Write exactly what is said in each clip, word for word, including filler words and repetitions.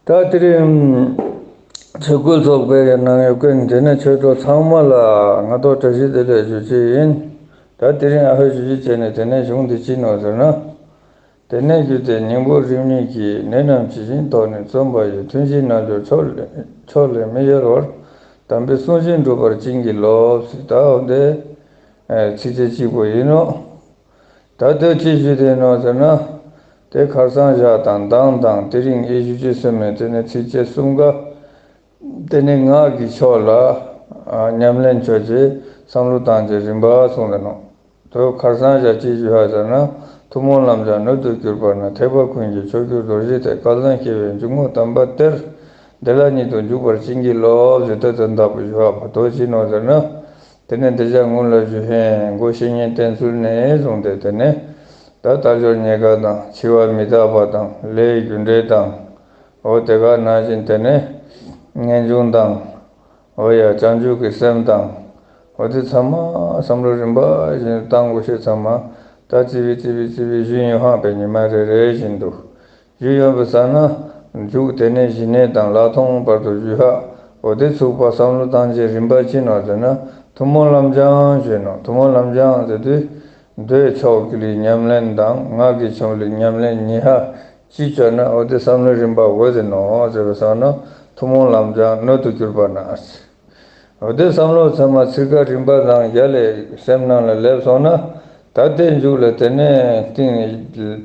ད་དེ་རིང་ཆོས་སྐུལ་ཚོགས་པའི་ནང་ཡོད་མཁན་དེ་ནས་ཆོས་གྲོགས་ཚང་མ་ལ་ང་ཏོག་བཀྲ་ཤིས་བདེ་ལེགས་ཞུ་ཅེས་ཡིན། ད་དེ་རིང་ཨ་ཧོས་ཞུ་ཅེས་བྱས་ནས་དེ་ནས་གཞུང་འདི་ཅི་ནོག་ཟེར་ན། དེ་ནས་བརྒྱུད་དེ་སྙིང་པོ་རིམ་གཉིས་ཀྱི་གནད་རྣམས་ཇི་བཞིན་ཐོག་ནས་རྩོམ་པ་ཡི། ཐུན་བཞིའི་རྣལ་འབྱོར་ཕྱོགས་ལས་མི་གཡོ་བར། དམ་པའི་གསུང་བཞིན་སྒྲུབ་པར་བྱིན་གྱིས་རློབས། ད་འོ་དེ་ཚིགས་བཅད་གཅིག་པོ་ཡིན་ནོག་ད་དེ་ཅི་ཞུས་ཏེ་ནོག་ཟེར་ན། དེ་ཁར་སང་ཞག་དང་མདང་དང་དེ་རིང་ཨེ་ཞུ་ཅེས་སེམས་མེད་དེ་ནས་ཚིགས་བཅད་གསུམ་ཀ། དེ་ནས་ངག་གི་ཕྱོགས་ལ་ཉམས་ལེན་ཅོ་ཅེས་བསམ་བློ་བཏང་ཅེས་རིམ་པ་གསུངས་ཏེ་ནོག་དེ་ཁར་སང་ཞག་ཅི་ཞུ་ཧ་ཟེར་ན། ཐུན་མོང་ལམ་སྦྱངས་སྣོད་དུ་གྱུར་པ་ན། ཐེག་པ་ཀུན་གྱི་མཆོག་གྱུར་རྡོ་རྗེ་སྟེ། སྐལ་བཟང་སྐྱེ་བོའི་འཇུག་ངོགས་དམ་པ་དེར། འདི་ལ་ཉིད་དུ་འཇུག་པར་བྱིན་གྱིས་རློབས་ཟེར་ཏེ་དོན་དག་པོ་ཞུ་ཧ་པ་དོ་ཅི་ནོག་ཟེར་ན། དེ་ནས་འདི་ཞག་སྔོན་ལ་ཞུ་ཧེན་སྒོ་བཤེས་གཉེན་བསྟེན་ཚུལ་ནས་བཟུང་སྟེ་དེ་ནས་ད་དལ་འབྱོར་རྙེད་དཀའ་དང་འཆི་བ་མི་རྟག་པ་དང་ལས་རྒྱུ་འབྲས་དང་འོ་དེ་ག་ནང་བཞིན་དེ་ནས་ངེས་འབྱུང་དང་འོ་ཡ་བྱང་ཆུབ་ཀྱི་སེམས་དང་འོ་དེ་ཚང་མ་བསམ་བློ་རིམ་པ་བཞིན་བཏང་དགོས་ཤེས་ཚང་མ་ད་ཙི་བི་ཙི་བི་ཙི་བི་ཞུ་ཡོང་ཧ་པའི་ཉི་མ་རེ་རེ་བཞིན་དུ། ཞུ་ཡོང་བའི་ས་ན། མཇུག་དེ་ནས་ཞི་གནས་དང་ལྷག་མཐོང་བར་དུ་ཞུ་ཧ། འོ་དེ་ཚུགས་པ་བསམ་བློ་བཏང་ཅེས་རིམ་པ་ཅི་ནོག་ཟེར་ན། ཐུན་མོང་ལམ་སྦྱངས་ཞུས་ནོག་ཐུན་མོང་ལམ་སྦྱངས་ཟེར་དུས། མདོའི་ཕྱོགས་ཀྱི་ཉམས་ལེན་དང་ངག་གི་ཕྱོགས་ལ་ཉམས་ལེན་གཉིས་ཧ། ཅི་ཅོ་ན་འོ་དེ་བསམ་བློའི་རིམ་པ་འོ་དེ་ནོག་ཟེར་བའི་ས་ན། ཐུན་མོང་ལམ་སྦྱངས་སྣོད་དུ་གྱུར་པ་ན། འོ་དེ་བསམ་བློ་ཚང་མ་ཚིག་ཀ་རིམ་པ་དང་རྒྱ་ལས་སེམས་ནང་ལ་སླེབས་སོང་ན། ད་དེ་མཇུག་ལ་དེ་ནས་སྟིང་ནས་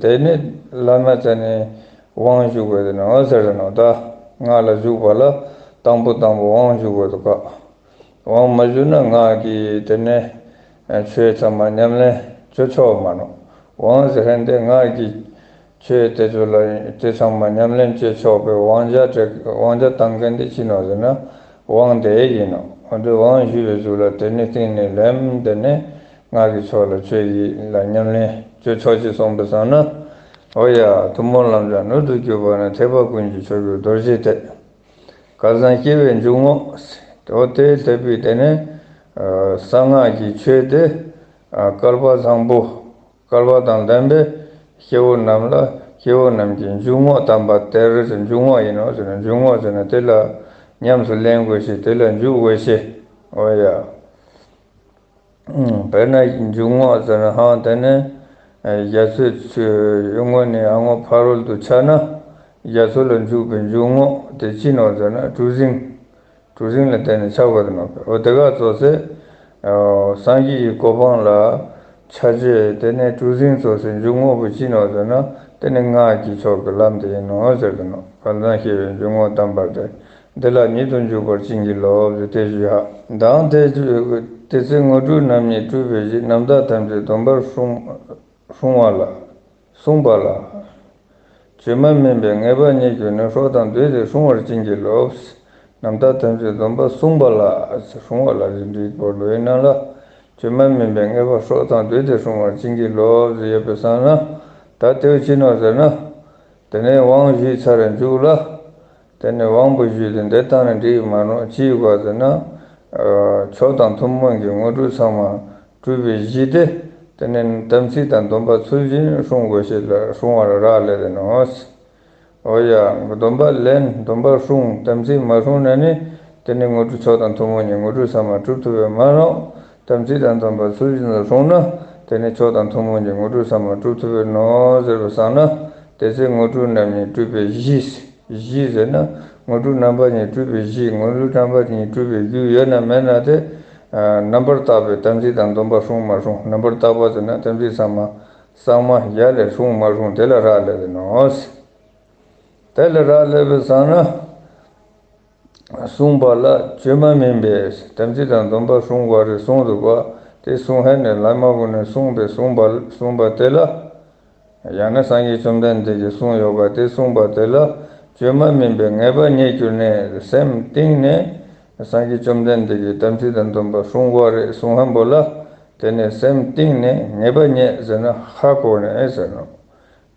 དེ་ནས་བླ་མ་ཚེ་ནས་དབང་ཞུ་དགོས་དེ་ནོག་ཟེར་ནོག་ད་ང་ལ་ཞུགས་པ་ལ་དང་པོ་དང་པོ་དབང་ཞུ་དགོས་དུག་ག་དབང་མ་ཞུ་ན་ང་གི་དེ་ནས་ཆོས་ཚང་མ་ཉམས་ལེན་ཅོ་ཆོག་མ་ནོག་དབང་ཟེར་ཧན་དེ་ང་གི་ཆོས་དེ་ཚོ་ལ་དེ་ཚང་མ་ཉམས་ལེན་ཅོ་ཆོག་པའི་དབང་ཆ་དབང་ཆ་བཏང་མཁན་དེ་ཅི་ནོག་ཟེར་ན། དབང་དེ་ཡིན་ནོག་འོ་དེ་དབང་ཞུ་བའི་གཟུགས་ལ་དེ་ནས་སྟིང་ནས་ལེམ་དེ་ནས་ངག་གི་ཕྱོགས་ལ་ཆོས་ཡིད་ལ་ཉམས་ལེན་ཅོ་ཆོག་ཅེས་གསུངས་པའི་ས་ན། འོ་ཡ་ཐུན་མོང་ལམ་སྦྱངས་སྣོད་དུ་གྱུར་པ་ན། ཐེག་པ་ཀུན་གྱི་མཆོག་གྱུར་རྡོ་རྗེ་སྟེ། སྐལ་བཟང་སྐྱེ་བོའི་འཇུག་ངོགས། འོ་དེ་ལྟ་བུའི་དེ་ནས་གསང་སྔགས་ཀྱི་ཆོས་དེ་སྐལ་པ་བཟང་པོ། སྐལ་པ་དང་ལྡན་པའི་སྐྱེ་བོ་རྣམས་ལ་སྐྱེ་བོ་རྣམས་ཀྱི་འཇུག་ངོགས་དམ་པ་དེར་ཟེར། འཇུག་ངོགས་ཡིན་ནོག་ཟེར་ན། འཇུག་ངོགས་ཟེར་ན་དེ་ལ་ཉམས་སུ་ལེན་དགོས་ཤེས་དེ་ལ་འཇུག་དགོས་ཤེས། འོ་ཡ། དཔེར་ན་འཇུག་ངོགས་ཟེར་ན་ཧང་དེ་ནས་རྒྱ་མཚོའི་ཆུ་གཡུལ་ངོ་ནས་ཨ་སྔོ་ཕ་རོལ་ཏུ་ཆ་ན་རྒྱ་མཚོ་ལ་འཇུག་པའི་འཇུག་ངོགས་དེ་ཅི་ནོག་ཟེར་ན་གྲུ་གཟིངས། གྲུ་གཟིངས་ལ་བརྟེན་ནས་ཆགས་པ་དེ་ནོག་འོ་དེ་ག་ཙོགས་སེ། སངས་རྒྱས་ཀྱི་གོ་འཕང་ལ་ཆ་ཅེས་དེ་ནས་གྲུ་གཟིངས་ཙོགས་སེ་འཇུག་ངོགས་པོ་ཅི་ནོག་ཟེར་ན། དེ་ནི་སྔགས་ཀྱི་ཕྱོགས་ཀྱི་ལམ་དེ་ཡིན་ནོག་ཟེར་དེ་ནོག་དཔལ་བཟང་སྐྱེ་བོའི་འཇུག་ངོགས་དམ་པ་དེར། འདི་ལ་ཉིད་དུ་འཇུག་པར་བྱིན་གྱིས་རློབས་ཟེར་དེ་ཞུས་ཧ། མདང་དེ་དེ་ཚེ་དངོས་གྲུབ་རྣམ་གཉིས་སྤྲུལ་པའི་གཞི། རྣམ་དག་ཐམས་ཅད་སྡོམ་པར་སྲུང་སྲུང་བ་ལ། སྲུང་བ་ལ། བཅོས་མ་མིན་པའི་ངེས་པ་རྙེད་གྱུར་ནས། སྲོག་དང་བསྡོས་ཏེ་སྲུང་བར་བྱིན་གྱིས་རློབས། རྣམ་དག་ཐམས་ཅད་སྡོམ་པ་སྲུང་བ་ལ། སྲུང་བ་ལ་ཟེར་འདི་བོར་ལོ་ཡིན་ན་ལ། བཅོས་མ་མིན་པའི་ངེས་པ་སྲོག་དང་བསྡོས་ཏེ་སྲུང་བར་བྱིན་གྱིས་རློབས་ཟེར་ཡོད་པའི་སང་ན། ད་དེ་བོ་ཅི་ནོག་ཟེར་ན། དེ་ནས་དབང་ཞུས་ཚར་མཇུག་ལ། དེ་ནས་དབང་པོ་ཞུས་ཏེ་འདི་བཏང་ནས་འགྲིག་མ་ནོག་ཅི་ཡོད་ག་ཟེར་ན། མཆོག་དང་ཐུན་མོང་གི་དངོས་གྲུབ་ཚང་མ་སྤྲུལ་པའི་གཞི་དེ། དེ་ནས་དམ་ཚིག་དང་སྡོམ་པ་ཚུལ་བཞིན་སྲུང་དགོས་ཤེས་ལ་སྲུང་བ་ལ་རག་ལས་ཏེ་ནོག་འོ་ཡ། སྡོམ་པ་ལེན་སྡོམ་པ་སྲུང་དམ་ཚིག་མ་སྲུང་ན་ནི། དེ་ནི་དངོས་གྲུབ་མཆོག་དང་ཐུན་མོང་གི་དངོས་གྲུབ་ཚང་མ་སྒྲུབ་ཐུབ་པའི་མ་ནོག་དམ་ཚིག་དང་སྡོམ་པ་ཚུལ་བཞིན་དུ་སྲུང་ན། དེ་ནི་མཆོག་དང་ཐུན་མོང་གི་དངོས་གྲུབ་ཚང་མ་སྒྲུབ་ཐུབ་པའི་ནོག་ཟེར་བའི་སང་ན། དེ་ཚེ་དངོས་གྲུབ་རྣམ་གཉིས་སྤྲུལ་པའི་གཞི། གཞི་ཟེར་ན། དངོས་གྲུབ་རྣམ་པ་གཉིས་སྤྲུལ་པའི་གཞི། དངོས་གྲུབ་རྣམ་པ་གཉིས་སྤྲུལ་པའི་རྒྱུ་ཡོད་ན་མེད་ན་དེ། རྣམ་པར་དག་པའི་དམ་ཚིག་དང་སྡོམ་པ་སྲུང་མ་སྲུང་། རྣམ་པར་དག་པ་ཟེར་ན་དམ་ཚིག་ཚང་མ་གཙང་མ་ཡ་ལས་སྲུང་མ་སྲུང་དེ་ལ་རག་ལས་ཏེ་ནོག་དེ་ལ་རག་ལས་པའི་སང་ན། སྲུང་བ་ལ་བཅོས་མ་མིན་པའི་དམ་ཚིག་དང་སྡོམ་པ་སྲུང་བ་རེ་གསུངས་འདུག་པ། དེ་གསུང་ཧེ་ནས་བླ་མ་ཀུན་ནས་གསུངས་པའི་གསུངས་པ་གསུངས་པ་དེ་ལ། ཡང་ན་སངས་རྒྱས་བཅོམ་ལྡན་འདས་ཀྱིས་གསུངས་ཡོད་པ་དེ་གསུངས་པ་དེ་ལ་བཅོས་མ་མིན་པའི་ངེས་པ་རྙེད་གྱུར་ནས་སེམས་གཏིང་ནས་སངས་རྒྱས་བཅོམ་ལྡན་འདས་ཀྱིས་དམ་ཚིག་དང་སྡོམ་པ་སྲུང་བ་རེ་གསུང་ཧེ་པོ་ལ། དེ་ནས་སེམས་གཏིང་ནས་ངེས་པ་རྙེད་ཟེར་ན་ཧ་གོ་ནས་ཟེར་ནོག་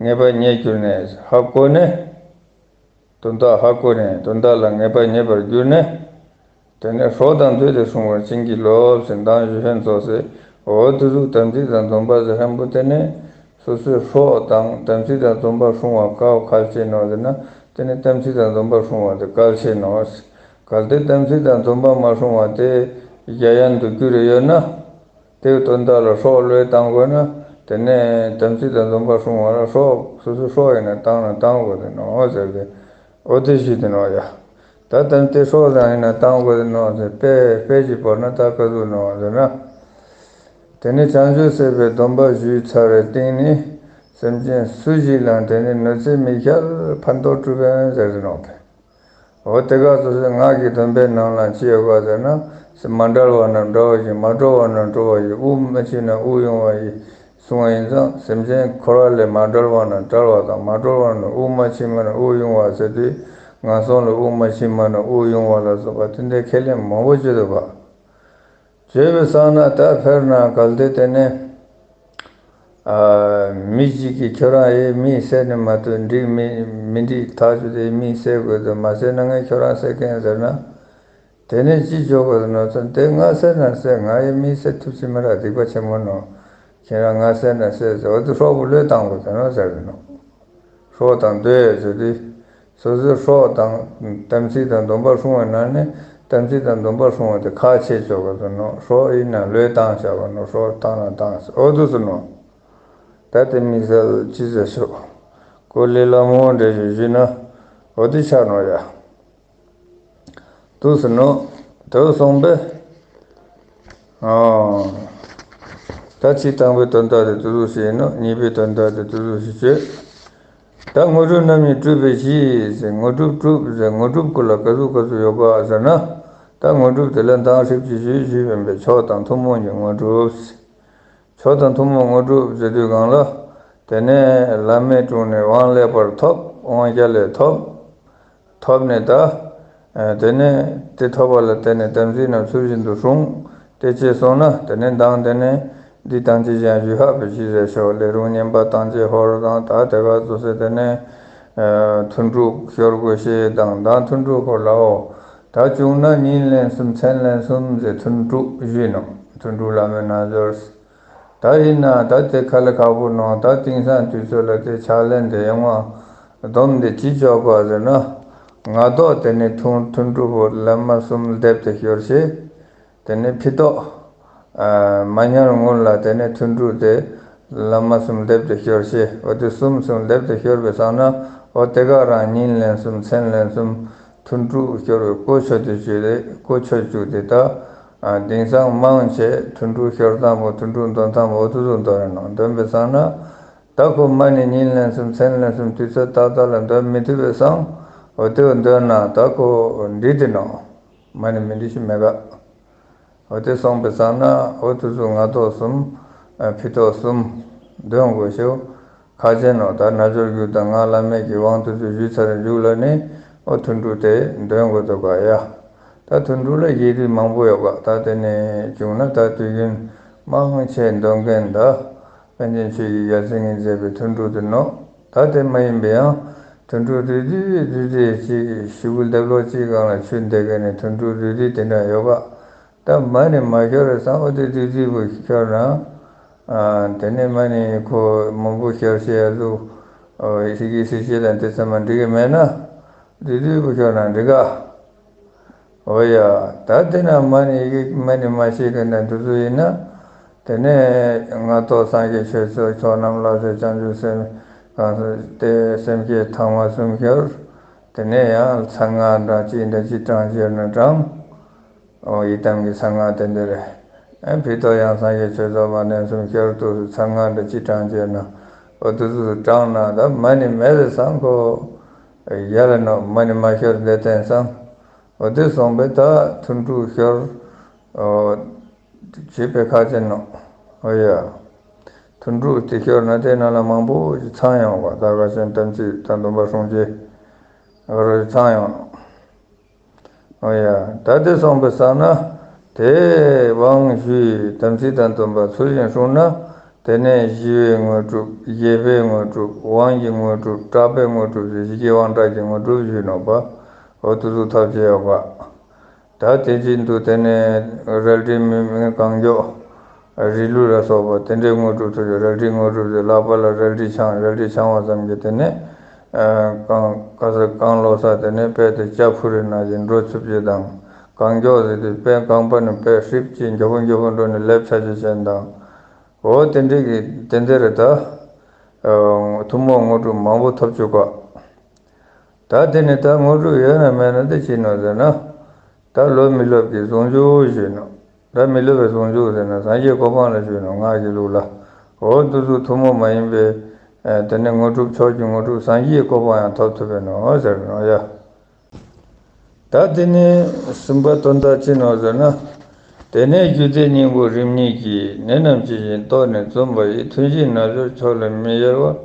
ངེས་པ་རྙེད་གྱུར་ནས་ཧ་གོ་ནས། དོན་དག་ཧ་གོ་ནས་དོན་དག་ལ་ངེས་པ་རྙེད་པར་གྱུར་ནས། དེ་ནས་སྲོག་དང་བསྡོས་ཏེ་སྲུང་བར་བྱིན་གྱིས་རློབས་ཟེར་མདང་ཞུ་ཧེན་ཙོགས་སེ། འོ་དེ་ཟུག་དམ་ཚིག་དང་སྡོམ་པ་ཟེར་ཧེན་པོ་དེ་ནས་སོ་སོའི་སྲོག་དང་དམ་ཚིག་དང་སྡོམ་པ་སྲུང་བ་ཀ་བོ་ཁ་ལ་ཅི་ནོག་ཟེར་ན། དེ་ནི་དམ་ཚིག་དང་སྡོམ་པ་སྲུང་བ་དེ་གལ་ཆེ་ནོག། གལ་ཏེ་དམ་ཚིག་དང་སྡོམ་པ་མ་སྲུང་བ་དེ་གཞན་དུ་གྱུར་ཡོད་ན། དེའི་དོན་དག་ལ་སྲོག་བློས་བཏང་དགོས་ན། དེ་ནས་དམ་ཚིག་དང་སྡོམ་པ་སྲུང་བ་ལ་སྲོག་སོ་སོའི་སྲོག་ཡིན་ན་བཏང་ན་བཏང་དགོས་ཏེ་ནོག་ཟེར་ཏེ། འོ་དེ་ཞུས་ཏེ་ནོག་ཡ། ད་དམ་དེ་སྲོག་ཙམ་ཡིན་ན་བཏང་དགོས་ཏེ་ནོག་ཟེར་དཔེ་དཔེ་ཞིག་བོར་ན་ད་ག་ཟུག་ནོག་ཟེར་ན། དེ་ནས་བྱང་ཆུབ་སེམས་དཔའི་སྡོམ་པ་ཞུས་ཚར་བའི་སྟེང་ནས་སེམས་ཅན་སུ་ཞིག་ལའང་དེ་ནས་གནོད་འཚེ་མི་བྱ་བར་ཕན་ཐོགས་སྒྲུབ་པའང་ཟེར་ཏེ་ནོག་པས། འོ་དེ་ག་ཙོགས་སེ་ངག་གི་སྡོམ་པའི་ནང་ལ་ཅི་ཡོད་ག་ཟེར་ན། མ་བསྒྲལ་བ་རྣམས་བསྒྲལ་བར་བྱེད། མ་གྲོལ་བ་རྣམས་གྲོལ་བར་བྱེད། དབུགས་མ་ཆད་ན་དབུགས་དབྱུང་བ་ཡི་གསུང་བ་ཡིན་ཙང་། སེམས་ཅན་འཁོར་བ་ལས་མ་བསྒྲལ་བ་རྣམས་བསྒྲལ་བ་དང་། མ་གྲོལ་བ་རྣམས་དབུགས་མ་ཆད་མ་ན་དབུགས་དབྱུང་བ་ཟེར་དུས། ངན་སོང་ལས་དབུགས་མ་ཆད་མ་ན་དབུགས་དབྱུང་བ་ལ་སོགས་པ་དེ་འདྲའི་ཁས་ལེན་མང་པོ་བྱེད་འདུག་ག། བྱས་པའི་སང་ན་ད་དཔེར་ན་གལ་ཏེ་དེ་ནས་ཨ་མི་ཞིག་གིས་ཁྱོད་རང་ཡི་མི་བསད་ནས་མ་གཏོགས་འགྲིག་མི་མི་འགྲིག་ཐག་ཆོད་དེ་མི་བསད་དགོས་འདུག། མ་བསད་ན་ངས་ཁྱོད་རང་བསད་མཁན་ཟེར་ན། དེ་ནས་ཅི་བྱེད་དགོས་ནོག་ཟེར་ན། དེ་ང་བསད་ན་བསད། ང་ཡི་མི་བསད་ཐུབ་ཀྱི་མ་རེད། སྡིག་པ་ཆེན་མོ་ནོག། ཁྱེད་རང་ང་བསད་ན་བསད་ཟེར། འོ་དེ་སྲོག་པོ་བློས་བཏང་དགོས་ནོག་ཟེར་གི་ནོག། སྲོག་དང་སྡོད་ཟེར་དུས། སོ་སོའི་སྲོག་དང་དམ་ཚིག་དང་སྡོམ་པ་སྲུང་བའི་ནང་ནས་དམ་ཚིག་དང་སྡོམ་པ་སྲུང་བ་དེ་ཁག་ཆེ་ཆོག་ག་ཟེར་ནོག། སྲོག་ཡིན་ན་བློས་བཏང་བྱ་བ་ནོག། སྲོག་བཏང་ན་བཏང་ཟེར། འོ་དེ་ཟེར་ནོག། ད་དེ་དམིགས་བསལ་ཅི་ཟེར་ཤོག། ཀོ་ལི་ལ་མོ་འདྲ་ཞིག་ཞུས་ན། འོ་དེ་ཆགས་ནོག་ཡ། དེ་ཟེར་ནོག། དེ་སོང་པས། ཨ། ད་ཅི་དང་པོའི་དོན་དག་དེ་དེ་ཟུག་ཞིག་ཡིན་ནོག། གཉིས་པའི་དོན་དག་དེ་དེ་ཟུག་ཞིག་བྱེད། ད་དངོས་གྲུབ་རྣམ་གཉིས་སྒྲུབ་པའི་གཞི་ཟེར། དངོས་གྲུབ་སྒྲུབ་ཟེར། དངོས་གྲུབ་ཀུན་ལ་ག་ཟུག་ག་ཟུག་ཡོད་ག་ཟེར་ན། ད་དངོས་གྲུབ་དེ་ལ་མདང་ཧྲིལ་གྱིས་ཞུས་ཞུས་པའི་མཆོག་དང་ཐུན་མོང་གི་དངོས་གྲུབ། མཆོག་དང་ཐུན་མོང་དངོས་གྲུབ་ཟེར་དུས་སྒང་ལ། དེ་ནས་བླ་མའི་དྲུང་ནས་དབང་ལེགས་པར་ཐོབ། དབང་རྒྱལ་ལས་ཐོབ། ཐོབ་ནས་ད། ཨ་དེ་ནས་དེ་ཐོབ་པ་ལ་བརྟེན་ནས་དམ་ཚིག་རྣམས་ཚུལ་བཞིན་དུ་སྲུང་། དེ་བྱས་སོང་ན་དེ་ནས་མདང་དེ་ནས་འདི་དང་ཅི་ཞིག་ཞུ་ཧ་པའི་ཕྱིར་ཟེར་ཤོག། ལས་རུང་བསྙེན་པ་དང་བཅས་ཧོར་དང་། ད་དེ་ག་ཙོགས་སེ་དེ་ནས་ཨ་ཐུན་དྲུག་ཤོར་དགོས་ཤེས་དང་། ད་ཐུན་དྲུག་ཧོར་ལའོ། ད་བྱུང་ན་ཉིན་ལན་གསུམ་མཚན་ལན་གསུམ་ཟེར་ཐུན་དྲུག་ཞུས་ནོག། ཐུན་དྲུག་བླ་མའི་རྣལ་འབྱོར། ད་ཡིན་ན་ད་དེ་ཁ་ལ་ཁག་པོ་ནོག། ད་དེང་སང་དུས་ཚོད་ལ་དེ་ཕྱག་ལེན་དེ་ཡོང་བ་སྡོམ་དེ་ཅི་ཆོག་ག་ཟེར་ན། སྔ་ཏོག་དེ་ནས་ཐུན་ཐུན་དྲུག་པོ་བླ་མ་གསུམ་སྡེབ་དེ་ཤོར་ཤེས། དེ་ནས་ཕི་ཏོག་ཨ་མ་ཉལ་སྔོན་ལ་དེ་ནས་ཐུན་དྲུག་དེ་བླ་མ་གསུམ་སྡེབ་དེ་ཤོར་ཤེས། འོ་དེ་གསུམ་གསུམ་སྡེབ་དེ་ཤོར་བའི་སང་ན། འོ་དེ་ག་རང་ཉིན་ལན་གསུམ་མཚན་ལན་གསུམ། ཐུན་དྲུག་ཤོར་བའི་གོ་ཆོད་དེ་བཅུག་དེ། གོ་ཆོད་བཅུག་དེ་ད། ཨ་དེང་སང་མང་ཆེ་ཐུན་དྲུག་ཤོར་སྟངས་པོ། ཐུན་དྲུག་འདོན་སྟངས་པོ་འོ་དེ་ཟུག་འདོན་རེ་ནོག། འདོན་པའི་སང་ན། ད་ཁོ་མ་ནི་ཉིན་ལན་གསུམ་མཚན་ལན་གསུམ་དུས་ཚོད་ཏག་ཏག་ལ་འདོན་མི་ཐུབ་པའི་སང་། འོ་དེ་འདོན་ན་ད་ཁོ་འགྲིག་དེ་ནོག། མ་ནི་མི་འགྲིག་ཤེས་མེད་ག། འོ་དེ་སོང་པའི་སང་ན་འོ་དེ་ཚོ་སྔ་ཏོག་གསུམ། ཨ་ཕི་ཏོག་གསུམ། འདོན་དགོས་ཤེས་ཁག་ཆེ་ནོག། ད་རྣལ་འབྱོར་རྒྱུད་དང་ང་བླ་མེད་ཀྱི་དབང་དེ་ཚོ་ཞུས་ཚར་རེ་མཇུག་ལ་ནི་འོ་ཐུན་དྲུག་དེ་འདོན་དགོས་འདུག་ག་ཡ། ད་ཐུན་དྲུག་ལ་ཡིག་རིགས་མང་པོ་ཡོད་ག། ད་དེ་ནས་བྱུང་ན་ད་དུས་རྒྱུན་མང་ཆེ་འདོན་མཁན་ད་པཎ་ཆེན་ཆོས་ཀྱི་རྒྱལ་མཚན་གྱིས་མཛད་པའི་ཐུན་དྲུག་དེ་ནོག། ད་དེ་མ་ཡིན་པའི་ཡང་ཐུན་དྲུག་བསྡུས་བསྡུས་བསྡུས་བསྡུས་ཅིག་ཞུ་གུ་ལྡེབ་ལོག་ཅིག་སྒང་ལ་ཆུ་འདེགས་མཁན་ནི་ཐུན་དྲུག་བསྡུས་བསྡུས་དེ་འདྲ་ཡོད་ག། ད་མ་ནི་མ་ཤོར་བའི་སང་འོ་དེ་བསྡུས་བསྡུས་པོ་ཤོར་ན། ཨ་དེ་ནས་མ་ནི་ཁོ་མང་པོ་ཤོར་ཤེས་ཡ་ཟུག། ཨོ་ཡི་གེ་སི་ཤེས་དང་དེ་ཚང་མ་འགྲིག་གི་མེད་ན། བསྡུས་བསྡུས་པོ་ཤོར་ན་འགྲིག་ག། འོ་ཡ། ད་དེ་ན་མ་ནི་ཡི་གེ་མ་ནི་མ་ཤེས་མཁན་དང་དེ་ཚོ་ཡིན་ན། དེ་ནས་སྔ་ཏོག་སངས་རྒྱས་ཆོས་མཆོག་ཆོས་རྣམས་བསླབ་བྱ་བྱང་ཆུབ་སེམས། གང་ཟག་དེ་སེམས་བསྐྱེད་ཐ་མ་གསུམ་ཤོར། དེ་ནས་ཡང་མཚན་སྔགས་འདྲ་ཅིག་འདྲ་ཅིག་བགྲང་ཤེས་ན་བགྲང་། འོ་ཡི་དམ་གྱི་གསང་སྔགས་དེ་འདྲ་རེ། ཨ་ཕི་ཏོག་ཡང་སངས་རྒྱས་ཆོས་ཚོགས་མ་ལན་གསུམ་ཤོར་དུས་མཚན་སྔགས་འདྲ་ཅིག་བགྲང་ཤེས་ན། འོ་དེ་ཚོ་བགྲང་ན་ད་མ་ནི་མེད་པའི་སང་ཁོ་ཡ་ལ་ནོག། མ་ནི་མ་ཤོར་བསྡད་བསྟན་སང་། འོ་དེ་སོང་པས་ད་ཐུན་དྲུག་ཤོར། འོ་བྱེད་པའི་ཁག་ཆེ་ནོག། འོ་ཡ། ཐུན་དྲུག་དེ་ཤོར་ན་དེ་ནང་ལ་མང་པོ་ཞིག་ཚང་ཡོང་བ། ད་ག་ཅན་དམ་ཚིག་དང་སྡོམ་པ་སྲུང་བྱེད། འོ་རེ་ཚང་ཡོང་ནོག། འོ་ཡ། ད་དེ་སོང་པའི་སང་ན། དེ་དབང་ཞུས་དམ་ཚིག་དང་སྡོམ་པ་ཚུལ་བཞིན་སྲུང་ན། དེ་ནས་ཞི་བའི་དངོས་གྲུབ། བཞད་པའི་དངོས་གྲུབ། དབང་གི་དངོས་གྲུབ། སྐྲག་པའི་དངོས་གྲུབ་ཟེར་ཞི་རྒྱས་དབང་དྲག་གི་དངོས་གྲུབ་ཞུས་ནོག་པ། འོ་དེ་ཚོ་ཐོབ་བྱེད་ཡོད་པ། ད་དེ་བཞིན་དུ་དེ་ནས་རལ་གྲི་མི་མི་གང་མགྱོགས། རི་ལུ་ལ་སོགས་པ་དེ་འདྲའི་དངོས་གྲུབ་ཐོབ་བྱེད། རལ་གྲིའི་དངོས་གྲུབ་ཟེར་ལག་པ་ལ་རལ་གྲི་འཆང་། རལ་གྲི་འཆང་བ་ཙམ་གྱིས་དེ་ནས་ ཨ་གང་ག་ས་གང་ལོ་ས་དེ་ནས་དཔེ་དེ་ལྕགས་ཕུ་རི་ནང་བཞིན་འགྲོ་ཚུགས་ཅེས་དང་། གང་མགྱོགས་ཟེར་དུས་དཔེ་རྐང་པ་ནི་དཔེ་ཧྲིབ་ཅིག་མགྱོགས་པོ་མགྱོགས་པོ་འགྲོ་ནས་སླེབས་ཆ་ཅེས་ཅན་དང་། འོ་དེ་འདྲའི་གི་དེ་འདྲ་རེ་ད་ཨ་ཐུན་མོང་དངོས་གྲུབ་མང་པོ་ཐོབ་བཅུག་ག། ད་དེ་ནི་ད་དངོས་གྲུབ་ཡོད་ན་མེད་ན་དེ་ཅི་ནོག་ཟེར་ན། ད་ལོབ་མི་ལོབ་ཀྱི་ཟུང་འཇུག་ཞུས་ནོག། ད་མི་ལོབ་པའི་ཟུང་འཇུག་ཟེར་ན་སངས་རྒྱས་གོ་འཕང་ལ་ཞུས་ནོག་སྔགས་ཀྱི་ལུགས་ལ། འོ་དེ་ཚོ་ཐུན་མོང་མ་ཡིན་པའི་ཨ་དེ་ནི་དངོས་གྲུབ་མཆོག་གི་དངོས་གྲུབ་སངས་རྒྱས་གོ་འཕང་ཡང་ཐོབ་ཐུབ་པས་ནོག་ཟེར་ནོག་ཡ། ད་དེ་ནི་གསུམ་པ་དོན་དག་ཅི་ནོག་ཟེར་ན། དེ་ནས་རྒྱུད་སྡེ་སྙིང་པོ་རིམ་གཉིས་ཀྱི། ནད་རྣམས་ཇི་བཞིན་རྟོགས་ནས་འཇོམས་པ་ཡི། ཐུན་བཞིའི་རྣལ་འབྱོར་མཆོག་ལས་མི་གཡེལ་བར།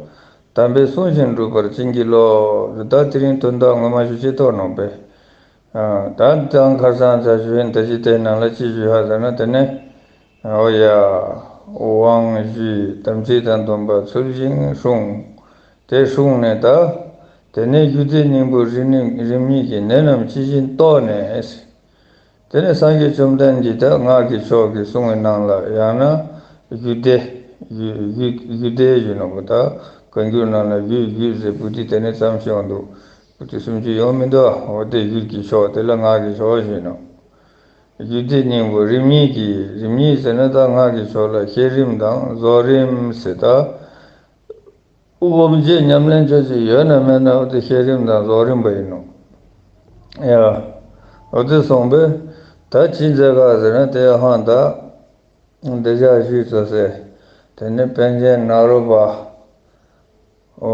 དམ་པའི་གསུང་བཞིན་སྒྲུབ་པར་བྱིན་གྱིས་རློབས། ད་དེ་རིང་དོན་དག་ངོ་མ་ཞུ་ཅེས་ཐོག་ནོག་པས། ཨ་ད་དང་ཁར་སང་ཚར་ཞུ་ཡིན། ད་ཅི་དེ་ནང་ལ་ཅི་ཞུ་ཧ་ཟེར་ན་དེ་ནས་འོ་ཡ། དབང་བཞི་དམ་ཚིག་དང་སྡོམ་པ་ཚུལ་བཞིན་སྲུང་། དེ་སྲུང་ནས་ད། དེ་ནས་རྒྱུད་སྡེ་སྙིང་པོ་རིམ་གཉིས་རིམ་གཉིས་ཀྱི་ནད་རྣམས་ཇི་བཞིན་རྟོགས་ནས། དེ་ནས་སངས་རྒྱས་བཅོམ་ལྡན་འདས་ཀྱིས་ད་སྔགས་ཀྱི་ཕྱོགས་ཀྱི་གསུང་གི་ནང་ལ་ཡང་ན་རྒྱུད་སྡེ། རྒྱུད་རྒྱུད་རྒྱུད་སྡེ་ཞུ་ནོག་པ། ད་བཀའ་འགྱུར་ནང་ལ་རྒྱུད་རྒྱུད་ཟེར་པོ་ཏི་དེ་ནས་ཙམ་ཞིག་འདུག། པོ་ཏི་སུམ་ཅུ་ཡོང་མི་འདུག། འོ་དེ་རྒྱུད་ཀྱི་ཕྱོགས་དེ་ལ་སྔགས་ཀྱི་ཕྱོགས་ཞུ་ནོག། རྒྱུད་སྡེ་སྙིང་པོ་རིམ་གཉིས་ཀྱི། རིམ་གཉིས་ཟེར་ན་ད་སྔགས་ཀྱི་ཕྱོགས་ལ་བསྐྱེད་རིམ་དང་རྫོགས་རིམ་ཟེར་ད། སྒོམ་བྱེད་ཉམས་ལེན་ཅོ་ཅེས་ཡོད་ན་མེད་ན་འོ་དེ་བསྐྱེད་རིམ་དང་རྫོགས་རིམ་པ་ཡིན་ནོག། ཡ། འོ་དེ་སོང་པས། ད་ཅི་མཛད་ག་ཟེར་ན་དེ་ཧང་ད། འདི་ཞག་ཞུས་ཚར་སེ། དེ་ནས་པཎ་ཆེན་ནཱ་རོ་པ། འོ་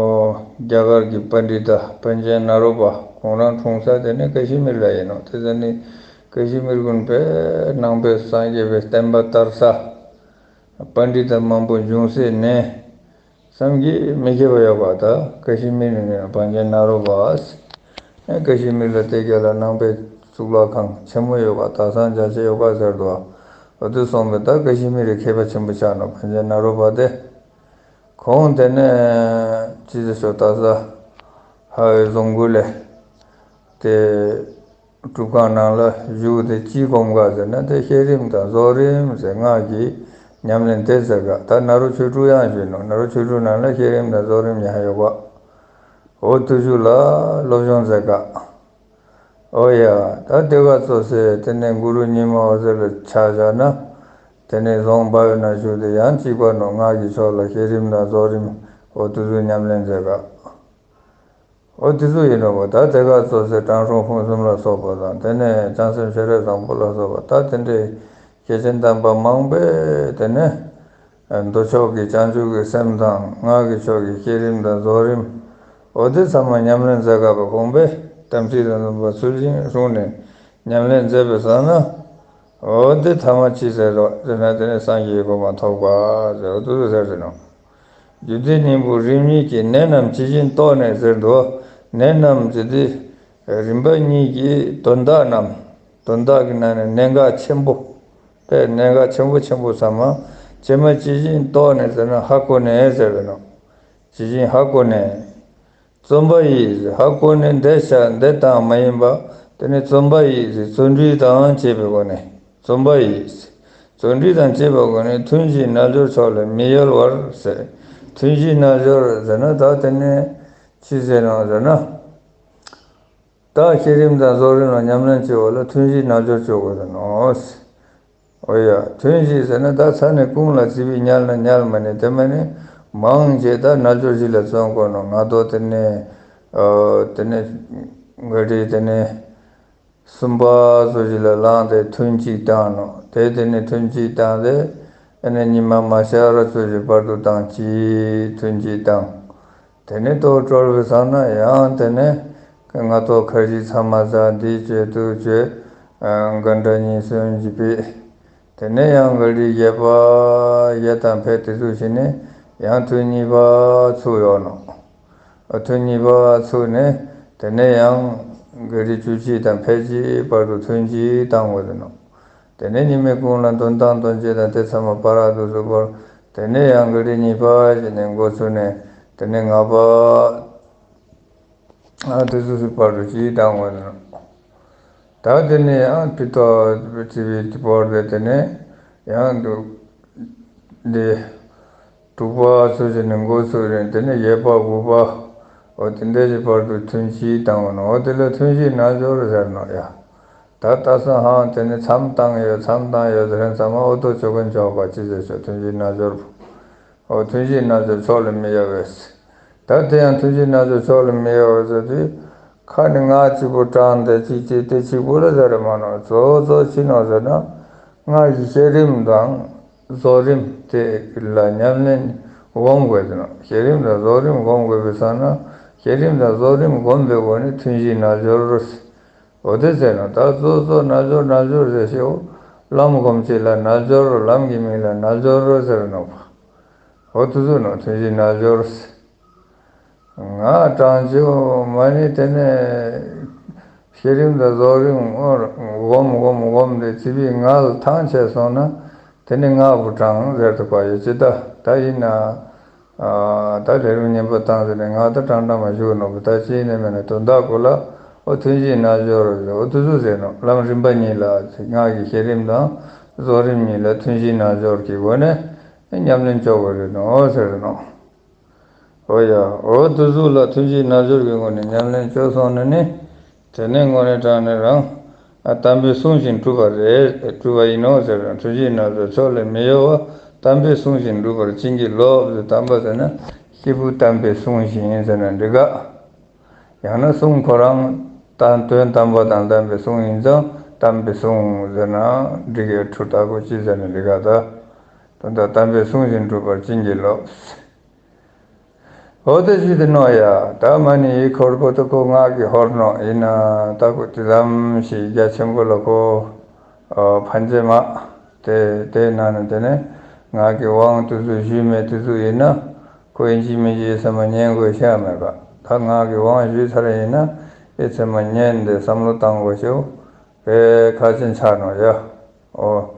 རྒྱ་གར་གྱི་པཎྜི་ཏ་པཎ་ཆེན་ནཱ་རོ་པ་ཁོང་རང་འཁྲུངས་ས་དེ་ནི་ཀ་ཤི་མིར་ལ་ཡིན་ནོག། དེ་ཟ་ནི་ཀ་ཤི་མིར་ཀུན་པའི་ནང་པའི་སངས་རྒྱས་པའི་བསྟན་པ་དར་ས། པཎྜི་ཏ་མང་པོ་འབྱུང་སའི་གནས། བསམ་གྱིས་མི་ཁྱབ་པ་ཡོད་པ། ད་ཀ་ཤི་མིར་ནི་པཎ་ཆེན་ནཱ་རོ་པ། ཀ་ཤི་མིར་ལ་དེ་ག་ལ་ནང་པའི་གཙུག་ལག་ཁང་ཆེན་མོ་ཡོད་པ། དག་ས་རྒྱ་ཆེ་ཡོད་པ་ཟེར་དུ། འོ་དེ་སོང་པས། ད་ཀ་ཤི་མིར་རི་མཁས་པ་ཆེན་པོ་ཆགས་ནོག། པཎ་ཆེན་ནཱ་རོ་པ་དེ། ཁོང་དེ་ནས་ཅི་ཟེར་ཤོག། དག་ས་ཧ་ཝེ་རྫོང་ཁུལ་ལ་དེ་སྒྲུབ་ཁང་ནང་ལ་བཞུགས་ཏེ་ཅི་སྒོམ་ག་ཟེར་ན་དེ་བསྐྱེད་རིམ་དང་རྫོགས་རིམ་ཟེར་སྔགས་ཀྱི་ཉམས་ལེན་དེ་མཛད་ག། ད་ནཱ་རོ་ཆོས་དྲུག་ཡང་ཞུས་ནོག། ནཱ་རོ་ཆོས་དྲུག་ནང་ལ་བསྐྱེད་རིམ་དང་རྫོགས་རིམ་ཡང་ཡོད་པ། འོ་དེ་ཚོ་ལ་སློབ་སྦྱོང་མཛད་ག། འོ་ཡ། ད་དེ་ག་ཙོགས་སེ་དེ་ནས་གུ་རུ་ཉི་མ་འོད་ཟེར་ལ་ཆ་བཞག་ན། དེ་ནས་རྫོང་དཔའ་བོའི་ནང་བཞུགས་ཏེ་ཡང་གཅིག་པ་ནོག། སྔགས་ཀྱི་ཕྱོགས་ལ་བསྐྱེད་རིམ་དང་རྫོགས་རིམ། འོ་དེ་ཚོ་ཉམས་ལེན་མཛད་ག། འོ་དེ་ཚོ་ཡིན་ནོག་པ། ད་དེ་ག་ཙོགས་སེ་དྲང་སྲོང་ཕུན་སུམ་ལ་སོགས་པ་དང་། དེ་ནས་བྱང་སེམས་ཤེས་རབ་བཟང་པོ་ལ་སོགས་པ། ད་དེ་འདྲའི་སྐྱེས་ཆེན་དམ་པ་མང་པོས་དེ་ནས་མདོ་ཕྱོགས་ཀྱི་བྱང་ཆུབ་ཀྱི་སེམས་དང་། སྔགས་ཀྱི་ཕྱོགས་ཀྱི་བསྐྱེད་རིམ་དང་རྫོགས་རིམ། འོ་དེ་ཚང་མ་ཉམས་ལེན་མཛད་ག་པ། ཁོང་པས་དམ་ཚིག་དང་སྡོམ་པ་ཚུལ་བཞིན་བསྲུངས་ནས་ཉམས་ལེན་མཛད་པའི་ས་ན། འོ་དེ་ཐ་མ་ཅི་ཟེར་རོ་ཟེར་ན་དེ་ནས་སངས་རྒྱས་གོ་འཕང་ཐོབ་ག་ཟེར། འོ་དེ་ཟེར་ཟེར་ནོག། རྒྱུད་སྡེ་སྙིང་པོ་རིམ་གཉིས་ཀྱི། ནད་རྣམས་ཇི་བཞིན་རྟོགས་ནས་ཟེར་དུ། ནད་རྣམས་ཟེར་དེ་རིམ་པ་གཉིས་ཀྱི་དོན་དག་རྣམས། དོན་དག་གི་ནང་ནས་གནད་འགག་ཆེན་པོ། དཔེ་གནད་འགག་ཆེན་པོ་ཆེན་པོ་ཚང་མ་ཇི་མ་ཇི་བཞིན་རྟོགས་ནས་ཟེར་ན་ཧ་གོ་ནས་ཟེར་བས་ནོག། ཇི་བཞིན་ཧ་གོ་ནས། བརྩོན་པ་ཡིས་ཧ་གོ་ནས་འདི་བྱ་འདི་བཏང་མ་ཡིན་པ། དེ་ནས་བརྩོན་པ་ཡིས་བརྩོན་འགྲུས་དང་བཅས་པའི་སྒོ་ནས། བརྩོན་པ་ཡིས་བརྩོན་འགྲུས་དང་བཅས་པའི་སྒོ་ནས་ཐུན་བཞིའི་རྣལ་འབྱོར་མཆོག་ལས་མི་གཡེལ་བར་ཟེར། ཐུན་བཞིའི་རྣལ་འབྱོར་ཟེར་ན་ད་དེ་ནས་ཅི་ཟེར་ནོག་ཟེར་ན། ད་བསྐྱེད་རིམ་དང་རྫོགས་རིམ་ལ་ཉམས་ལེན་བྱེད་པ་ལ་ཐུན་བཞིའི་རྣལ་འབྱོར་བཅོ་དགོས་ཟེར་ནོག། འོ་ཡ། ཐུན་བཞི་ཟེར་ན་ད་ཚ་ནས་ཀུན་ལ་བརྩེ་བས་ཉལ་ན་ཉལ་མ་ནི་དེ་མ་ནི་མང་ཆེ་ད་རྣལ་འབྱོར་བཞི་ལ་བརྩོན་དགོས་ནོག། ང་ཏོ་དེ་ནས་ཨ་དེ་ནས་ག་རེ་དེ་ནས་གསུམ་པ་ཚོ་བཞི་ལ་ལངས་ཏེ་ཐུན་གཅིག་བཏང་ནོག། དེ་དེ་ནས་ཐུན་གཅིག་བཏང་སྟེ་ཨ་ནི་ཉི་མ་མ་ཤར་བ་ཚོ་བཞི་བར་དུ་བཏང་གཅིག་ཐུན་གཅིག་བཏང་། དེ་ནས་ལྟོ་གྲོལ་བའི་ས་ན་ཡང་དེ་ནས་ང་ཏོ་ཁ་ཞིག་ཚང་མ་ཟ་འདི་བྱེད་དུ་བྱེད། ག་འདྲ་ཉིན་སོན་གྱི་པས། དེ་ནས་ཡང་ག་རེ་བརྒྱད་པ་བརྒྱད་དང་ཕེབས་དེ་ཚོ་ཞིག་ནས་ཡང་ཐུན་གཉིས་པ་ཚུགས་ཡོང་ནོག། ཐུན་གཉིས་པ་ཚུགས་ནས་དེ་ནས་ཡང་ག་རེ་བཅུ་གཅིག་དང་ཕེབས་གཅིག་བར་དུ་ཐུན་གཅིག་བཏང་དགོས་ནོག། དེ་ནས་ཉི་མའི་གུང་ལ་འདོན་ཐང་འདོན་བྱེད་དང་དེ་ཚང་མ་བར་དུ་ཚུགས་པར། དེ་ནས་ཡང་ག་རེ་གཉིས་པ་ཞིག་ནས་འགོ་ཚུགས་ནས་དེ་ནས་ལྔ་པ། ཨ་དེ་ཚོ་ཚུགས་པར་དུ་ཅི་བཏང་དགོས་ནོག། ད་དེ་ནས་ཡང་ཕི་ཏོ་ཙི་བི་ཏི་བོར་དེ་དེ་ནས་ཡང་དུ་འདི་དྲུག་པ་ཚུགས་ནས་འགོ་ཚུགས་རེ་དེ་ནས་བརྒྱད་པ་དགུ་པ། འོ་དེ་འདྲའི་བར་དུ་ཐུན་བཞི་བཏང་བ་ནོག། འོ་དེ་ལ་ཐུན་བཞིའི་རྣལ་འབྱོར་ཟེར་ནོག་ཡ། ད་ལྟ་སང་ཧང་དེ་ནི་མཚམས་བཏང་ཡོད་མཚམས་བཏང་ཡོད་ཟེར་མཁན་ཚང་མ་འོ་དོ་ཆོ་ག་ཆོག་པ་ཅི་ཟེར་ཆོག། ཐུན་བཞིའི་རྣལ་འབྱོར། འོ་ཐུན་བཞིའི་རྣལ་འབྱོར་ཕྱོགས་ལས་མི་གཡོ་བས། ད་དེ་ཡང་ཐུན་བཞིའི་རྣལ་འབྱོར་ཕྱོགས་ལས་མི་གཡོ་བས་ཟེར་དུས། ཁ་ནས་ངག་གཅིག་པུ་དྲངས་ཏེ་གཅིག་གཅིག་དེ་གཅིག་པུ་ལ་ཟེར་མ་ནོག། གཙོ་བོ་གཙོ་ཅི་ནོག་ཟེར་ན། ངག་གི་བསྐྱེད་རིམ་དང་རྫོགས་རིམ་དེ་ལ་ཉམས་ལེན་སྒོམ་དགོས་ཟེར་ནོག། བསྐྱེད་རིམ་དང་རྫོགས་རིམ་སྒོམ་དགོས་པའི་ས་ན། བསྐྱེད་རིམ་དང་རྫོགས་རིམ་སྒོམ་པའི་སྒོ་ནས་ཐུན་བཞིའི་རྣལ་འབྱོར། འོ་དེ་ཟེར་ནོག། ད་གཙོ་བོ་གཙོ་རྣལ་འབྱོར་རྣལ་འབྱོར་ཟེར་ཞེའོ། ལམ་སྒོམ་ཅིག་ལ་རྣལ་འབྱོར། ལམ་གྱི་མིང་ལ་རྣལ་འབྱོར་ཟེར་ནོག། འོ་དེ་ཟུག་ནོག། ཐུན་བཞིའི་རྣལ་འབྱོར། ངག་དྲང་ཅིའོ་མ་ནི་དེ་ནས་བསྐྱེད་རིམ་དང་རྫོགས་རིམ་སྒོམ་སྒོམ་སྒོམ་སྟེ་ཚིག་པའི་ངག་ལ་ཐང་ཆད་སོང་ན། དེ་ནི་ངག་པོ་དྲང་ཟེར་དུ་བ་ཡོད་ཅི། ད་ད་ཡིན་ན། ད་ལས་རིམ་ཉན་པ་བཏང་ཟེར་ནས་ངག་ད་དྲང་དྲང་མ་བཞུགས་ནོག། ད་ཅི་ཡིན་ནས་མེད་ན་དོན་དག་གོ་ལ། འོ་ཐུན་བཞིའི་རྣལ་འབྱོར་འོ་དེ་ཟུག་ཟེར་ནོག། ལམ་རིམ་པ་གཉིས་ལ་ངག་གི་བསྐྱེད་རིམ་དང་རྫོགས་རིམ་གཉིས་ལ་ཐུན་བཞིའི་རྣལ་འབྱོར་གྱི་སྒོ་ནས་ཉམས་ལེན་བཅོ་དགོས་རེད་ནོག་ཟེར་ནོག། འོ་ཡ། འོ་དེ་ཟུག་ལ་ཐུན་བཞིའི་རྣལ་འབྱོར་གྱི་སྒོ་ནས་ཉམས་ལེན་བཅོས་སོང་ན་ནི། དེ་ནས་དངོས་གནས་དྲང་གནས་རང་། ཨ་དམ་པས་གསུངས་བཞིན་གྲུབ་པ་རེད། གྲུབ་པ་ཡིན་ནོག་ཟེར་ན། ཐུན་བཞིའི་རྣལ་འབྱོར་ཕྱོགས་ལས་མི་གཡོ་བ། དམ་པས་གསུངས་བཞིན་སྒྲུབ་པར་བྱིན་གྱིས་རློབས་ཟེར། དམ་པ་ཟེར་ན་སྐྱེས་བུ་དམ་པས་གསུངས་བཞིན་ཟེར་ན་འགྲིག་ག། ཡང་ན་གསུང་ཁོ་རང་དང་དོན་དམ་པ་དང་ལྡན་པའི་གསུང་ཡིན་ཙང་དམ་པས་གསུངས་ཟེར་ན་འགྲིག་གི། འཕྲུལ་དག་པོ་ཅི་ཟེར་ན་འགྲིག་ག། ད་དོན་དག་དམ་པས་གསུངས་བཞིན་སྒྲུབ་པར་བྱིན་གྱིས་རློབས། འོ་དེ་ཞིག་དེ་ནོག་ཡ། ད་མ་ནི་ཡིད་འཁོར་པོ་དེ་ཁོ་ངག་གི་ཧོར་ནོག། ཡིན་ན་ད་ཁོ་དེ་ཙམ་ཞིག་རྒྱ་ཆེན་པོ་ལ་ཁོ་ཕན་ཅེས་མ། དེ་དེ་ན་ནི་དེ་ནས་ངག་གི་དབང་དེ་ཚོ་ཞུས་མེད་དེ་ཚོ་ཡིན་ན། ཁོ་ཡིན་གཅིག་མིན་གཅིག་ཡིད་ཚིམ་པ་ཉན་དགོས་ཤེས་མེད་ག། ད་ངག་གི་དབང་ཞུས་ཚར་ཡིན་ན་ཡིད་ཚིམ་པ་ཉན་ཏེ་བསམ་བློ་བཏང་དགོས་ཤེས་པོ་དཔེ་ཁག་ཅན་ཆགས་ནོག་ཡ། འོ།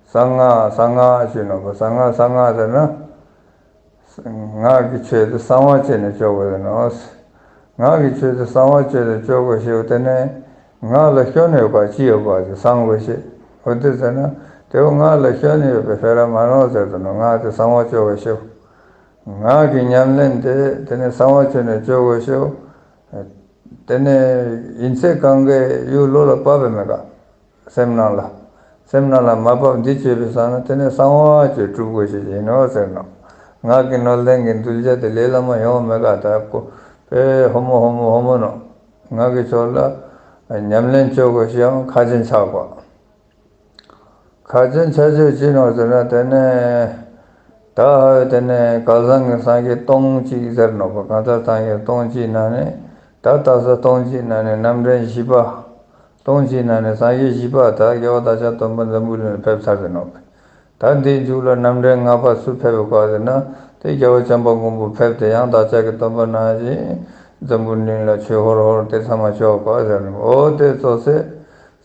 གསང་སྔགས་གསང་སྔགས་ཞུས་ནོག་པ། གསང་སྔགས་གསང་སྔགས་ཟེར་ན། ངག་གི་ཆོས་དེ་གསང་བ་བྱས་ནས་བཅོ་དགོས་ཟེར་ནོག། ངག་གི་ཆོས་དེ་གསང་བ་བྱས་ནས་བཅོ་དགོས་ཤེས་པོ་དེ་ནས་ངག་ལ་སྐྱོན་ཡོད་པ་ཅི་ཡོད་པ་དེ་གསང་དགོས་ཤེས། འོ་དེ་ཟེར་ན་དེ་བོ་ངག་ལ་སྐྱོན་ཡོད་པའི་ཕེ་ར་མ་ནོག་ཟེར་དུ་ནོག། ངག་དེ་གསང་བ་བཅོ་དགོས་ཤེས། ངག་གི་ཉམས་ལེན་དེ་དེ་ནས་གསང་བ་བཅོས་ནས་བཅོ་དགོས་ཤེས། དེ་ནས་ཡིན་ཚད་གང་གའི་ཡུལ་བློ་ལ་བབས་པ་མེད་ག། སེམས་ནང་ལ། སེམས་ནང་ལ་མ་བབས་འདི་བཅོས་པའི་སང་ན་དེ་ནས་གསང་བ་བཅོས་གྲུབ་དགོས་ཤེས་ཡིན་ནོག་ཟེར་ནོག། ངག་གི་ནོར་ལྡན་གྱི་གདུལ་བྱ་དེ་ལས་སླ་མོ་ཡོང་མེད་ག། ད་ཁོ་དཔེ་ཧོ་མོ་ཧོ་མོ་ཧོ་མོ་ནོག། ངག་གི་ཕྱོགས་ལ་ཉམས་ལེན་བཅོ་དགོས་ཤེས་ཡང་ཁག་ཅན་ཆགས་པ། ཁག་ཅན་ཆ་ཆོས་ཅི་ནོག་ཟེར་ན་དེ་ནས། ད་ཧ་དེ་ནས་སྐལ་བཟང་གི་སངས་རྒྱས་སྟོང་གཅིག་ཟེར་ནོག་པ། གང་ལྟར་སངས་རྒྱས་སྟོང་གཅིག་ནང་ནས། ད་ལྟ་ས་སྟོང་གཅིག་ནང་ནས་རྣམ་འདྲེན་བཞི་པ། སྟོང་གཅིག་ནང་ནས་སངས་རྒྱས་བཞི་པ་ད་རྒྱལ་བ་བདག་ཅག་སྟོན་པ་འཛམ་བུ་གླིང་ལ་ཕེབས་ཚར་ཏེ་ནོག་པ། ད་འདིའི་མཇུག་ལ་རྣམ་འདྲེན་ལྔ་པ་སུ་ཕེབས་པ་ཟེར་ན། དེ་རྒྱལ་བ་བྱམས་པ་མགོན་པོ་ཕེབས་ཏེ་ཡང་བདག་ཅག་གི་སྟོན་པ་ནང་བཞིན་འཛམ་བུ་གླིང་ལ་ཆོས་ཧོར་ཧོར་དེ་ཚང་མ་བཅོ་དགོས་ཟེར་ནོག། འོ་དེ་གཙོ་ཆེ།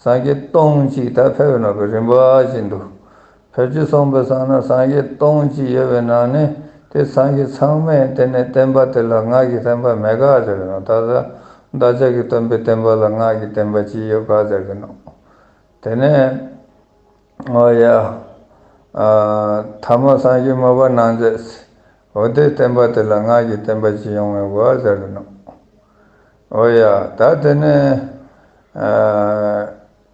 སངས་རྒྱས་སྟོང་གཅིག་ད་ཕེབས་ནོག་པའི་རིམ་པ་བཞིན་དུ། ཕེབས་ཀྱི་སོང་པའི་སང་ན་སངས་རྒྱས་སྟོང་གཅིག་ཡོད་པའི་ནང་ནས་དེ་སངས་རྒྱས་ཚང་མས་དེ་ནས་བསྟན་པ་དེ་ལ་ངག་གི་བསྟན་པ་མེད་ག་ཟེར་ནོག། ད་ལྟ་བདག་ཅག་གི་སྟོན་པའི་བསྟན་པ་ལ་ངག་གི་བསྟན་པ་ཅི་ཡོད་ག་ཟེར་ནོག། དེ་ནས་འོ་ཡ། ཨ་ཐ་མ་སངས་རྒྱས་མ་བབས་ནང་བཞིན། འོ་དེ་བསྟན་པ་དེ་ལ་ངག་གི་བསྟན་པ་ཅི་ཡོང་བའི་གོ་ཟེར་ནོག། འོ་ཡ། ད་དེ་ནས་ཨ་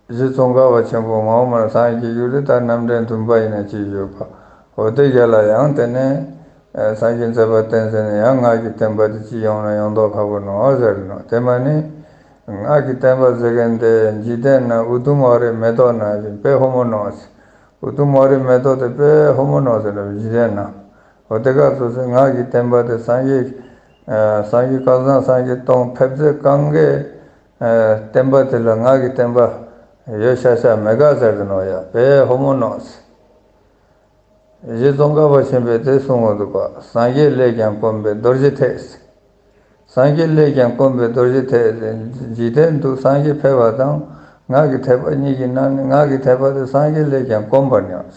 རྗེ་ཙོང་ཁ་པ་ཆེན་པོ་ངོ་མ་སངས་རྒྱས་རྒྱུ་རེད། ད་རྣམ་འདྲེན་བདུན་པ་ཡིན་ན་ཅི་ཡོད་ག། འོ་དེ་རྒྱ་ལ་ཡང་དེ་ནས་ཨ་སངས་རྒྱས་མཛད་པ་བསྟན་ཟེར་ནས་ཡང་ངག་གི་བསྟན་པ་དེ་ཅི་ཡོང་ན་ཡོང་མདོག་ཁ་པོ་ནོག་ཟེར་ནོག། དེ་མ་ནི། ངག་གི་བསྟན་པ་ཟེར་མཁན་དེ་འཇིག་རྟེན་ན་ཨུ་དུམ་ཝ་རའི་མེ་ཏོག་ནང་བཞིན་དཔེ་ཧོ་མོ་ནོག། ཨུ་དུམ་ཝ་རའི་མེ་ཏོག་དེ་དཔེ་ཧོ་མོ་ནོག་ཟེར་ན་འཇིག་རྟེན་ན། འོ་དེ་ག་ཙོགས་སེ་ངག་གི་བསྟན་པ་དེ་སངས་རྒྱས་ཨ་སངས་རྒྱས་སྐལ་བཟང་སངས་རྒྱས་སྟོང་ཕེབས་ཚད་གང་གའི་ཨ་བསྟན་པ་དེ་ལ་ངག་གི་བསྟན་པ་ཡོད་ཤག་ཤག་མེད་ག་ཟེར་གི་ནོག་ཡ། དཔེ་ཧོ་མོ་ནོག། རྗེ་ཙོང་ཁ་པ་ཆེན་པོས་དེ་གསུངས་འོ་འདུག་པ། སངས་རྒྱས་ལས་ཀྱང་དཀོན་པའི་རྡོ་རྗེ་ཐེག། སངས་རྒྱས་ལས་ཀྱང་དཀོན་པའི་རྡོ་རྗེ་ཐེག། འཇིག་རྟེན་དུ་སངས་རྒྱས་ཕེབས་པ་དང་ངག་གི་ཐེག་པ་གཉིས་ཀྱི་ནང་ནས་ངག་གི་ཐེག་པ་དེ་སངས་རྒྱས་ལས་ཀྱང་དཀོན་པར་སྙམ།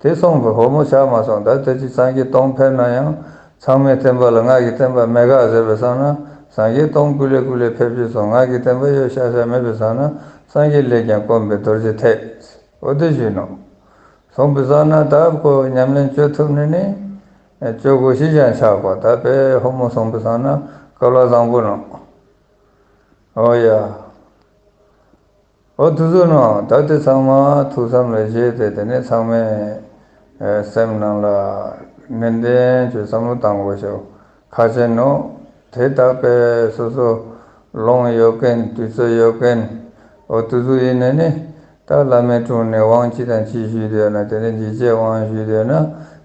དེ་གསུངས་པའི་ཧོ་མོ་ཆགས་མ་སོང་། ད་དེ་ཅི་སངས་རྒྱས་སྟོང་ཕེབས་ན་ཡང་ཚང་མའི་བསྟན་པ་ལ་ངག་གི་བསྟན་པ་མེད་ག་ཟེར་བའི་སང་ན། སངས་རྒྱས་སྟོང་ཀུ་ལེ་ཀུ་ལེ་ཕེབས་ཀྱི་སོང་། ངག་གི་བསྟན་པ་ཡོད་ཤག་ཤག་མེད་པའི་སང་ན་སངས་རྒྱས་ལས་ཀྱང་དཀོན་པའི་རྡོ་རྗེ་ཐེག། འོ་དེ་ཞུས་ནོག། སོང་པའི་སང་ན་ད་ཁོ་ཉམས་ལེན་བཅོ་ཐུབ་ནི་ནི་བཅོ་དགོས་ཤེས་ཀྱང་ཆགས་པ། ད་དཔེ་ཧོ་མོ་སོང་པའི་སང་ན་ སྐལ་བ་བཟང་པོ་ནོག། འོ་ཡ། འོ་དུ་ཟུག་ནོག། ད་དེ་ཚང་མ་ཐུགས་བསམ་ལ་བཞེས་ཏེ་དེ་ནས་ཚང་མས་ཨེ་སེམས་ནང་ལ་ནན་ཏན་གྱི་བསམ་བློ་བཏང་དགོས་ཤེས་ཁག་ཆེན་ནོག། དེ་དག་པའི་སོ་སོ་ལོང་ཡོད་མཁན་དུས་ཚོད་ཡོད་མཁན་འོ་དུ་ཟུག་ཡིན་ནས་ནི། ད་བླ་མའི་དྲུང་ནས་དབང་ཅི་དང་ཅི་ཞུས་ཏེ་ཡོད་ན་དེ་ནས་འཇིགས་བྱེད་དབང་ཞུས་ཏེ་ཡོད་ན་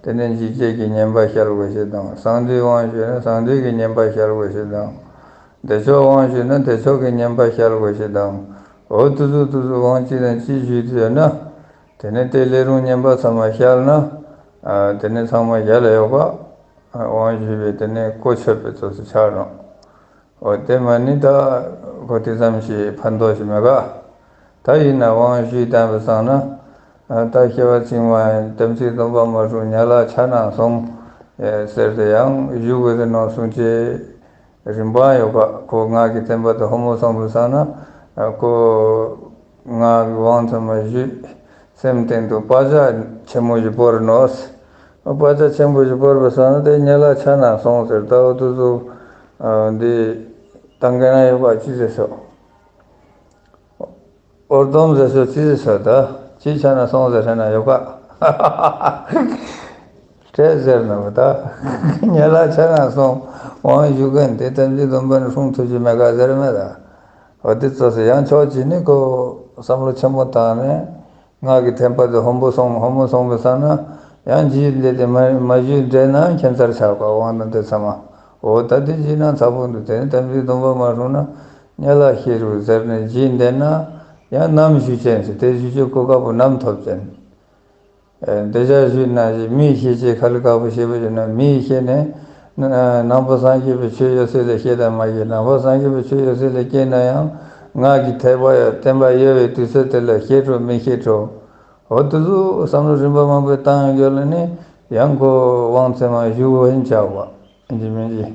དེ་ནས་འཇིགས་བྱེད་ཀྱི་བསྙེན་པ་བཤད་དགོས་ཤེས་དང་། གསང་འདུས་དབང་ཞུས་ན་གསང་འདུས་ཀྱི་བསྙེན་པ་བཤད་དགོས་ཤེས་དང་། བདེ་མཆོག་དབང་ཞུས་ན་བདེ་མཆོག་གི་བསྙེན་པ་བཤད་དགོས་ཤེས་དང་། འོ་དུ་ཟུག་དུ་ཟུག་དབང་ཅི་དང་ཅི་ཞུས་ཏེ་ཡོད་ན་དེ་ནས་དེ་ལས་རུང་བསྙེན་པ་ཚང་མ་བཤད་ན་ཨ་དེ་ནས་ཚང་མ་ཡར་ལ་ཡོད་པ་དབང་ཞུས་པའི་དེ་ནས་གོ་ཆོད་པའི་ཚོད་སུ་ཆགས་རུང་། འོ་དེ་མ་ནི་ད་གོ་དེ་ཙམ་ཞིག་ཕན་ཐོགས་ཤིག་མེད་ག། ད་ཡིན་ན་དབང་ཞུས་བཏང་བའི་སང་ན་ད་སྐྱེ་བ་ཚིག་མ་དམ་ཚིག་སྡོམ་པ་མ་སྲུང་ཉལ་ལ་ཆ་ན་སོང་ཟེར་ཏེ་ཡང་བཞུགས་དགོས་ཏེ་ནོག་གསུང་ཅེས་རིམ་པ་ཡོད་ག། ཁོ་ངག་གི་བསྟན་པ་དེ་ཧོ་མོ་སོང་བའི་སང་ན་ཁོ་ངག་གི་དབང་ཚང་མ་ཞུས། སེམས་སྟེང་དུ་བག་ཆགས་ཆེན་མོ་ཞིག་བོར་ནོག། བག་ཆགས་ཆེན་པོ་ཞིག་བོར་བའི་སང་ན་དེ་ཉལ་ལ་ཆ་ན་སོང་ཟེར། ད་འོ་དུ་ཟུག་འདི་བཏང་མཁན་ཡོད་པ་ཅི་ཟེར་སོ། འོར་སྡོམ་ཟེར་སོ་ཅི་ཟེར་སོ། ད་ཅི་ཆ་ན་སོང་ཟེར་ཧེ་ན་ཡོད་ག། སྤྲད་ཟེར་ན་བ་ད་ཉལ་ལ་ཆ་ན་སོང་། དབང་ཞུ་མཁན་དེ་དམ་ཚིག་སྡོམ་པ་ནི་སྲུང་ཐུབ་ཀྱི་མེད་ག་ཟེར་མེད་ད། འོ་དེ་ཚོ་སེ་ཡང་ཕྱོགས་གཅིག་ནས་ཁོ་བསམ་བློ་ཆེན་པོ་བཏང་ནས། ངག་གི་བསྟན་པ་དེ་ཧོན་པོ་སོང་ཧོན་པོ་སོང་བའི་སང་ན་ཡང་རྗེས་འདེད་དེ་མ་མ་རྗེས་འདེད་ན་ཁྱད་མཚར་ཆགས་པ་དབང་དང་དེ་ཚང་མ། འོ་ད་དེ་རྗེས་ན་ཚ་པོ་འདུག། དེ་ནི་དམ་ཚིག་སྡོམ་པ་མ་སྲུང་ན་ཉལ་ལ་ཤི་རུ་ཟེར་ནས་རྗེས་འདེད་ན་ཡང་ནམ་ཞུ་ཅན་ཟེར། དེ་ཞུ་ཅེས་གོ་སྐབས་པོ་ནམ་ཐོབ་ཅན། ཨེ་འདི་ཅག་ཞུས་ན་ཞེས་མིའི་ཤེས་བྱའི་ཁ་ལི་ཁ་པོ་ཞེས་པ་ཞུ་ན་མིའི་ཤེས་ནས་ནང་པ་སངས་རྒྱས་པའི་ཆོས་ཡོད་ཚད་ལ་ཤེས་དང་མ་ཤེས། ནང་པ་སངས་རྒྱས་པའི་ཆོས་ཡོད་ཚད་ལ་ཤེས་ན་ཡང་ངག་གི་ཐེག་པ་ཡང་བསྟན་པ་ཡོད་པའི་དུས་ཚོད་དེ་ལ་ཤེས་འགྲོ་མི་ཤེས་འགྲོ། འོ་དུ་ཟུག་བསམ་བློ་རིམ་པ་མང་པོ་བཏང་ཡོད་ལ་ནི་ཡང་ཁོ་དབང་ཚད་མ་ཞུ་བ་ཡིན་ཆགས་པ་ཡིན་གྱི་མིན་གྱི།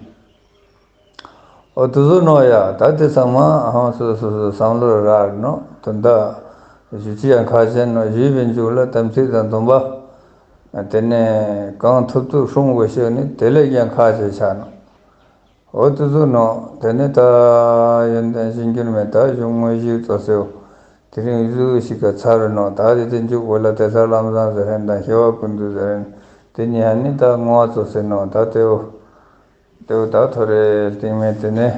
འོ་དུ་ཟུག་ནོག་ཡ། ད་དེ་ཚང་མ་ཧང་སོ་སོ་སོ་བསམ་བློ་རག་ནོག། དོན་དག་ཞུ་ཅེས་ཡང་ཁག་ཆེན་ནོག། ཞུས་པའི་མཇུག་ལ་དམ་ཚིག་དང་སྡོམ་པ་དེ་ནས་གང་ཐུབ་ཐུབ་སྲུང་དགོས་ཤེས་ནི་དེ་ལས་ཀྱང་ཁག་ཆེ་ཆགས་ནོག། འོ་དུ་ཟུག་ནོག། དེ་ནས་ད་ཡོན་ཏན་གཞིར་གྱུར་མའི་ད་གཞུང་དངོས་གཞི་གཙོ་སེའོ། དེ་རིང་ཟུག་ཞིག་ག་ཚར་རུ་ནོག། ད་དེ་དེ་མཇུག་འོ་ལ་དེ་ཚར་ལམ་བཟང་ཟེར་ཧན་དང་ཤེས་པ་ཀུན་ཏུ་ཟེར་ཧན། དེ་གཉིས་ཧན་ནི་ད་བསྔོ་བ་གཙོ་སེ་ནོག། ད་དེའོ། དེའོ་ད་ཐོ་རེ་སྟིང་མའི་དེ་ནས་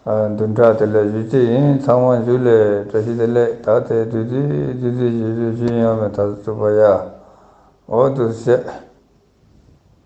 ཨ་བདུན་ཕྲག་དེ་ལ་ཞུ་ཅེས་ཡིན། ཚང་མ་འཇུ་ལེ། བཀྲ་ཤིས་བདེ་ལེགས། ད་དེ་དུས་དུས་དུས་དུས་ཞུ་ཞུ་ཞུ་ཡོང་བའི་ད་ཚུགས་པ་ཡ། འོ་དུ་ཟེ།